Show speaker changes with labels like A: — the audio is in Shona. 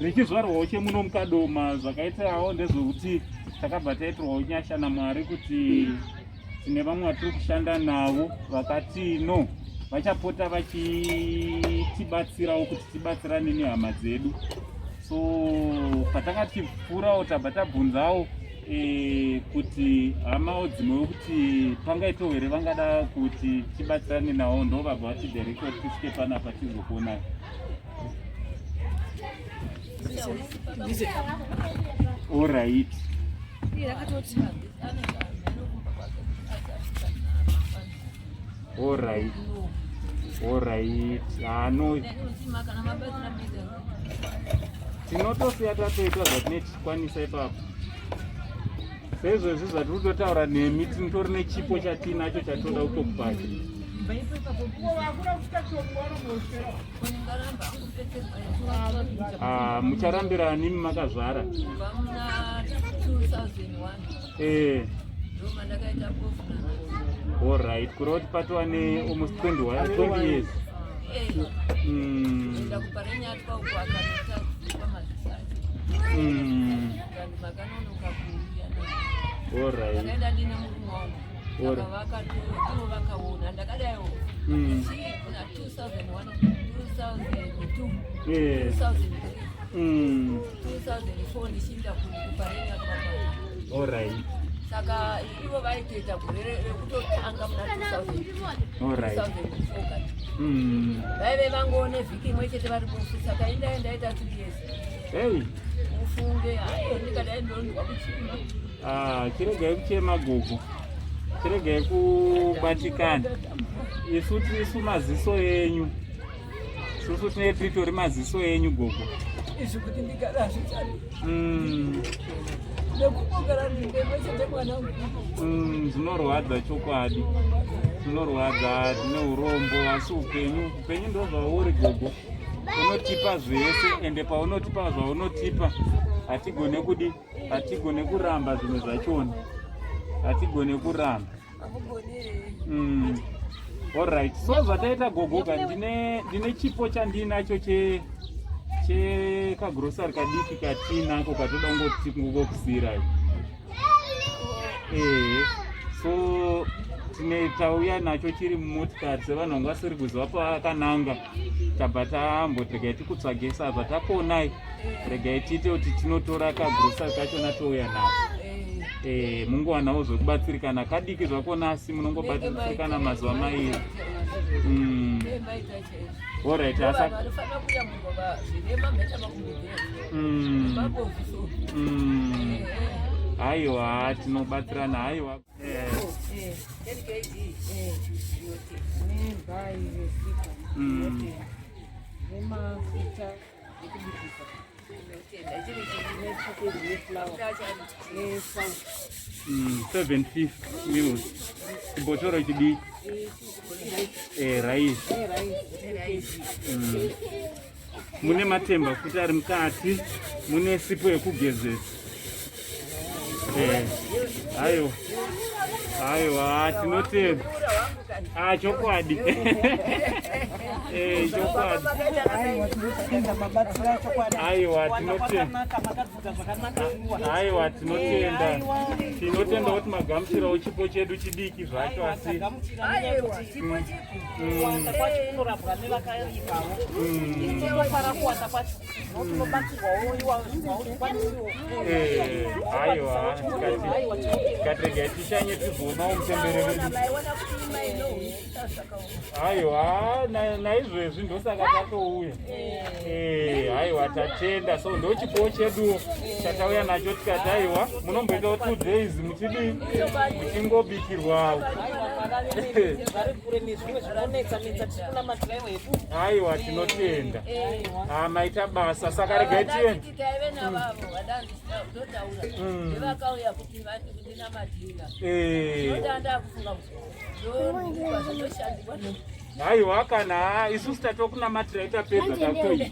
A: Nechizvarwawo chemuno muKadoma zvakaitawo ndezvekuti takabva taitirwawo nyasha naMwari kuti tine vamwe vatiri kushanda navo vakati no vachapota vachitibatsirawo kuti tibatsirane nehama dzedu so patanga tichipfuurawo tabva tabvunzawo e, kuti hamawo dzimwewo kuti pangaitawo here vangada kuti tibatsirane navo ndo vabva vatidirect kuti tisvike panapa tizokuonai. Alright. Alright. Alright. Ah, no. Tinotosiya tatoita zvatineti kwanisa ipapo seizvozvi zvatiri kutotaura nemi tinotori nechipo chatiinacho chatinoda kutokupai. Ah, mucharambira animi makazvara? Eh. Alright, kureva kuti patova ne almost 21 20 years. Mm. Mm. Alright. Mm. Yeah. Mm. Alright.
B: Saka ivo vaitoita gore rekutotanga muna 2004.
A: Mm.
B: Vaive vangoone vhiki imwe chete vari kufu saka indai ndaita 2 years.
A: Hey.
B: Ufunge hayo ndikadai ndonzwa kuchema.
A: Ah, chiregai kuchema gogo. Chiregai kubatikana. Isu tisu maziso enyu. Susu tinenge titori maziso enyu gogo.
B: Izvi kuti ndigara hazvichadi.
A: Mm.
B: Nekungogara nzvimbo imwe chete mwanangu.
A: Zvinorwadza chokwadi. Zvinorwadza, tine urombo asi upenyu, upenyu ndozvauri gogo. Unotipa zvese ende paunotipa zvaunotipa hatigone kudi hatigone kuramba zvimwe zvachona. Hatigone kuramba. Alright. So zvataita gogo ka ndine ndine chipo chandinacho che chekagrosari kadiki katinako katoda kungoti kungokusiirai. Ehe. So tine tauya nacho chiri mumotikari sevanhu vanga vasiri kuziva pakananga tabva tamboti regai tikutsvage sabva takuonai regai tiite kuti tinotora kagrosari kachona touya nako. Eh, mungowanawo zvekubatsirikana kadiki zvakona asi munongobatsirikana mazuva mairi. Alright, asa Aiwa, tinobatsirana aiwa. 750 mils chibhotoro chidiki rice. Mune matemba futi ari mukati, mune sipo yekugezesa. Aiwa, aiwa, tinotenda. Ah, chokwadi. Chokwadi. Aiwa, tinotenda. Aiwa, tinotenda. Tinotenda kuti magamuchirawo chipo chedu chidiki zvacho asi.
C: Kuwanda kwacho kunorambwa nevakaipawo. Tinofara kuwanda kwacho. Tinobatsirwawo iwawo zvikwanisiwo.
A: Aiwa, tikati regai tishanye tizoonawo mutembere vedu. Aiwa, naizvezvi ndosaka tatouya. Aiwa, tatenda. So ndochipo chedu chatauya nacho tikati aiwa munomboitawo 2 days muchidii muchingobikirwawo. Aiwa, tinotenda. Ah, maita basa. Saka regai tiende. Aiwa, kana isusu tatokunamatirai tapedza tatoita.